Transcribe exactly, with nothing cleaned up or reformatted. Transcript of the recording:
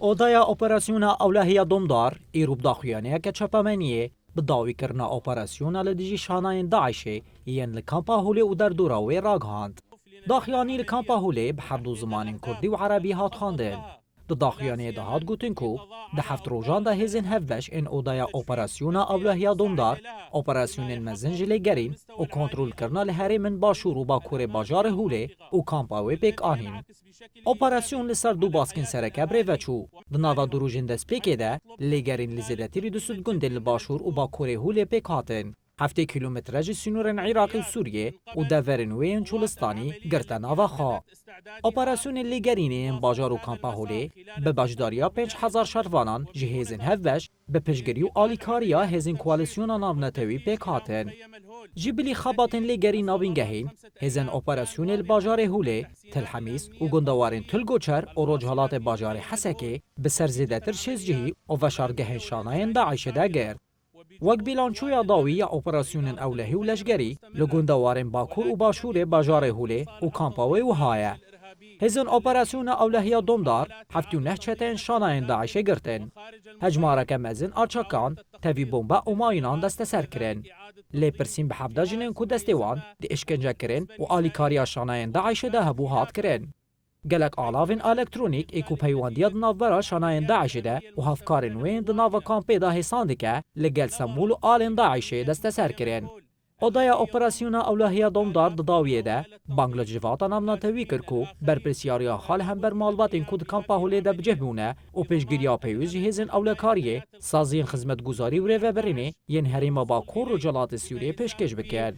Odaya Operasyona Ewlehiya Domdar îro bi daxuyaniyeke çapemeniyê bi dawîkirina operasyona li dijî şanayên DAIŞê yên li kampa Holê û derdora wê ragihand. Daxuyanî li kampa Holê bi herdu zimanên kurdî û erebî hat xwendin. Di daxuyaniyê de hat gotin ku di heft rojan de hêzên hevbeş ên Odaya Operasyona Ewlehiya Domdar operasyonên mezin ji lêgerîn û kontrolkirina li herêmên başûr û bakurê bajarê Holê û kampa wê pêk anîn. Operasyon li ser du baskên sereke bi rê ve çû. Di nava du rojên destpêkê de lêgerîn li zêdetirî du sed gundên li başûr û bakurê Holê pêk hatin. Heftê kîlometre ji sînorên Iraqê û Sûriyê û deverên wê yên Çolistanî girte nava xwe. Operasyonên lêgerînê yên bajar û kampa Holê bi beşdariya pênc hezar şervanan ji hêzên hevbeş bi piştgirî û alîkariya hêzên koalîsyona navnetewî pêk hatin. Ji bilî xebatên lêgerîna bingehîn, hêzên operasyonê li bajarê Holê, Til Hemîs û gundewarên Til Goçer û rojhilatê bajarê Hesekê bi ser zêdetir şêst cihî û veşargehên şanayên DAIŞê de girt. Wek bîlançoya dawî ya operasyonên ewlehî û leşgerî li gundewarên Bakur û Başûrê bajarê Holê û kampa wê wiha ye. Hêzên Operasyona Ewlehiya Domdar heftê û neh çeteyên şanayên DAIŞê girtin. Hejmareke mezin a çekan tevî bombe û mayînan desteser kirin. Lêpirsîn bi hevdeh jinên ku destê wan di îşkencekirin û alîkariya şanayên DAIŞê de hebû hat kirin. Gelek alavên elektronîk ê ku peywendiya di navbera şanayên DAIŞê de û hevkarên wê yên di nava kampê de hêsan dike, li gel semûl û alên DAIŞê desteser kirin. Odaya Operasyona Ewlehiya Domdar di dawiyê de bang li civata navnetewî kir ku berpirsyariya xwe li hember malbatên ku di kampa Holê de bi cih bûne û pêşgiriya pêwîst ji hêzên ewlekariyê, saziyên xizmetguzarî û rêvebirinê yên herêma Bakur Rojhilatê Sûriyê pêşkêş bikin.